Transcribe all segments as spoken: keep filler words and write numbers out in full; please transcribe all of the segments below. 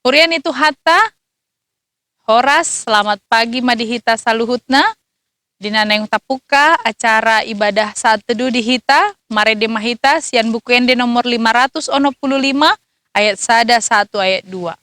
Huria ni Tuhanta, horas, selamat pagi ma di hita saluhutna. Di na naeng tapungka acara ibadah saat teduh di hita, marende ma hita sian Buku Ende nomor lima ratus onom pulu lima, ayat sada sahat tu ayat dua.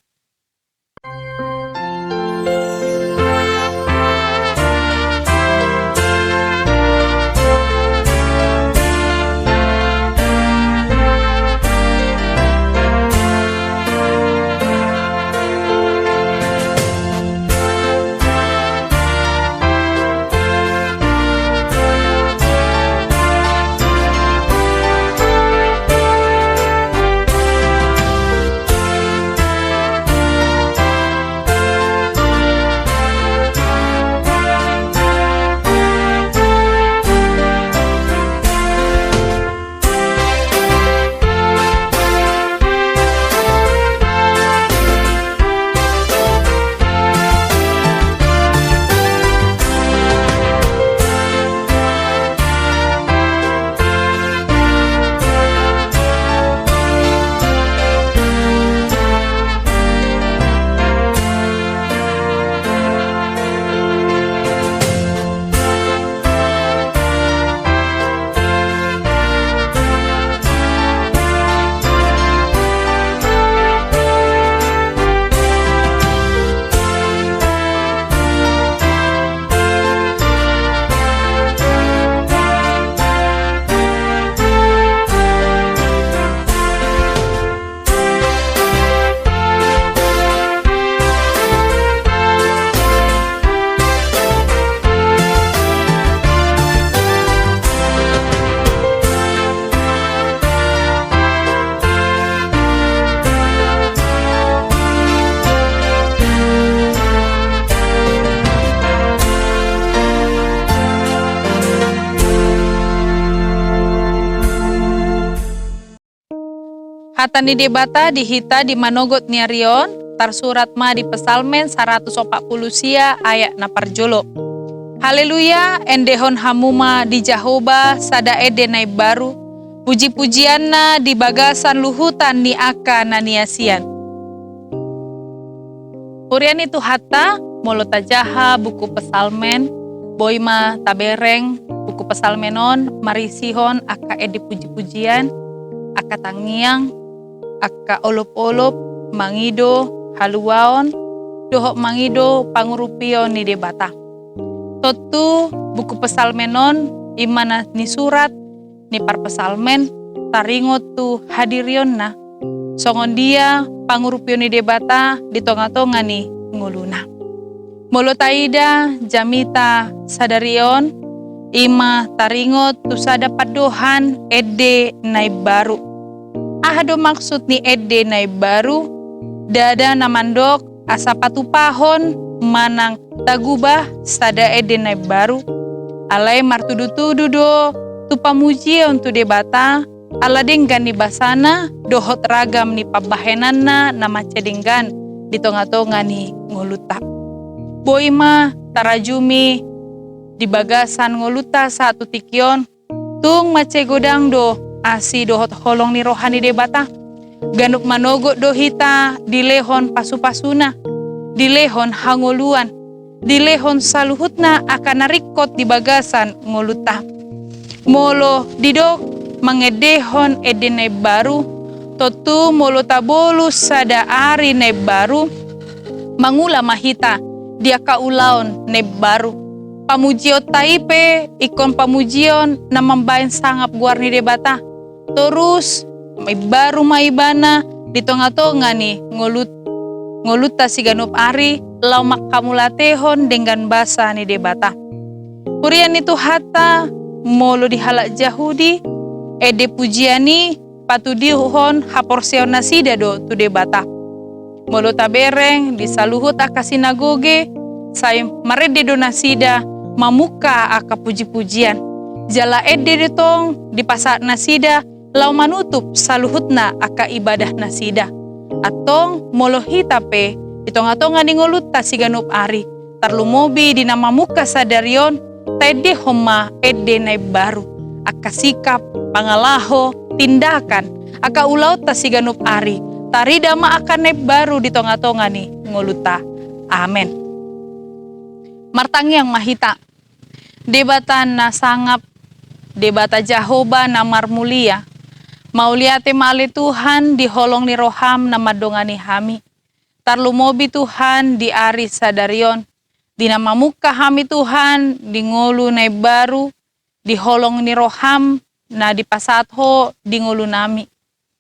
Hata ni Debata di hita di manogot ni ari on, tarsurat ma di Psalmen saratus opat pulu sia ayat na parjolo. Haleluya, endehon hamu ma di Jahowa sada ende na imbaru, puji-pujianna di bagasan luhutan ni angka na niasian. Huria ni Tuhanta, molo tajaha buku Psalmen, boi ma tabereng buku Psalmen on marisihon angka ende puji-pujian, angka tangiang, angka olop-olop, mangido haluaon, dohot mangido pangurupion ni Debata. Tontu buku Psalmen on i ma na nisurat ni parpsalmen taringot tu hadirionna, songon dia pangurupion ni Debata di tonga-tonga ni ngoluna. Molo taida jamita sadari on, i ma taringot tu sada pandohan ende na imbaru. Aha do maksud ni ende na imbaru? Ndada na mandok asa patupahon manang tagubah sada ende na imbaru. Alai martudu-tudu do tu pamujion tu Debata, ala denggan ni basana dohot ragam ni pambahenanna na mansai denggan di tonga-tonga ni ngolunta. Boi ma tarajumi di bagasan ngolunta sahat tu tingki on, tung mansai godang do asi dohot holong ni roha ni Debata. Ganup manogot do hita dilehon pasu-pasuna, dilehon hangoluan, dilehon saluhutna angka na ringkot di bagasan ngolunta. Molo didok mangendehon ende na imbaru, tontu molo tabolus sada ari na imbaru, mangula ma hita di angka ulaon na imbaru. Pamujionta i pe ingkon pamujion na mambahen sangap goar ni Debata. Torus imbaru ma ibana di tonga-tonga ni ngolut-, ngolunta siganup ari, laho manghamauliatehon denggan basa ni Debata. Huria ni Tuhanta, molo di halak Jahudi, ende pujian i patuduhon haporseaon nasida do tu Debata. Molo tabereng di saluhut angka sinagoge, sai marende do nasida mamungka angka puji-pujian. Jala ende do tong dipasahat nasida laho manutup saluhutna angka ibadah nasida. Antong molo hita pe di tonga-tonga ni ngolunta siganup ari, tarlumobi di na mamungka sadari on, taendehon ma ende na imbaru. Angka sikap, pangalaho, tindakan, angka ulaonta siganup ari, tarida ma angka na imbaru di tonga-tonga ni ngolunta. Amen. Martangiang ma hita. Debata na sangap, Debata Jahowa na marmulia, mauliate ma ale Tuhan di holong ni roham na mandongani hami. Tarlumobi Tuhan di ari sadari on, di na mamungka hami Tuhan di ngolu na imbaru, di holong ni roham na dipasahat Ho di ngolunami.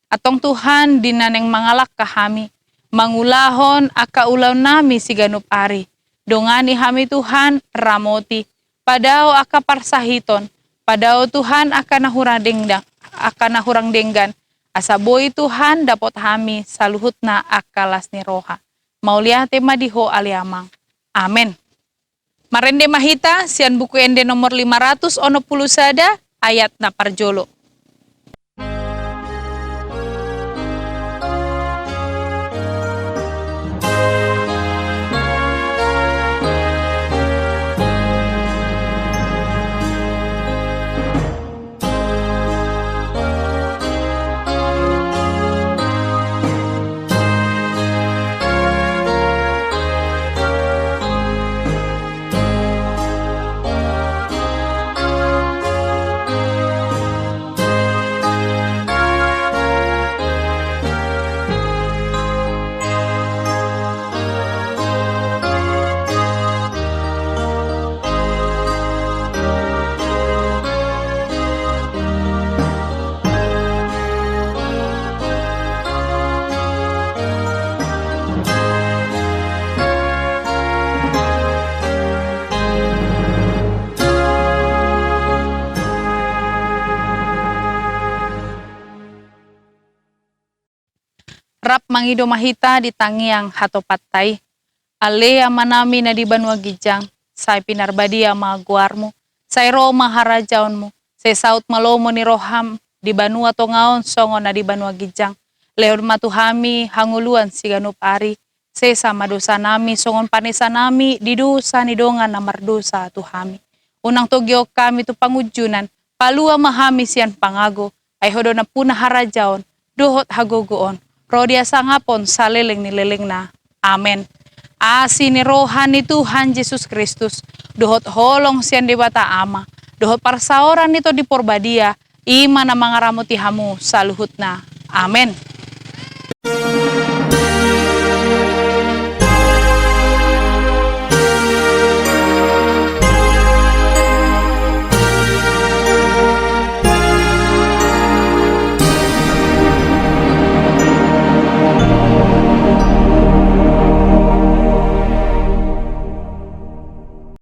Antong Tuhan, di na naeng mangalangka hami, mangulahon angka ulaonnami siganup ari. Dongani hami Tuhan, ramoti, padao angka parsahiton, padao Tuhan angka na hurang denggan, angka na hurang denggan, asa boi Tuhan dapot hami saluhutna angka las ni roha. Mauliate ma di Ho ale Amang. Amen. Marende ma hita sian Buku Ende nomor lima ratus onom pulu sada, ayat na parjolo. Rap mangido ma hita di tangiang hatopanta i. Ale Amanami na di banua ginjang, sai pinarbadia ma goarmu, sai ro ma harajaonmu, sai saut ma lomo ni roham di banua tonga on songon na di banua ginjang. Lehon ma tu hami hangoluan siganup ari, sesa ma dosanami songon panesanami di dosa ni dongan na mardosa tu hami. Unang togihon hami tu pangunjunan, palua ma hami sian pangago, ai Ho do nampuna harajaon, dohot hagogoon, ro di hasangapon saleleng ni lelengna. Amen. Asi ni roha ni Tuhan Jesus Kristus, dohot holong sian Debata Ama, dohot parsaoran ni Tondi Porbadia, i ma na mangaramoti hamu saluhutna. Amen.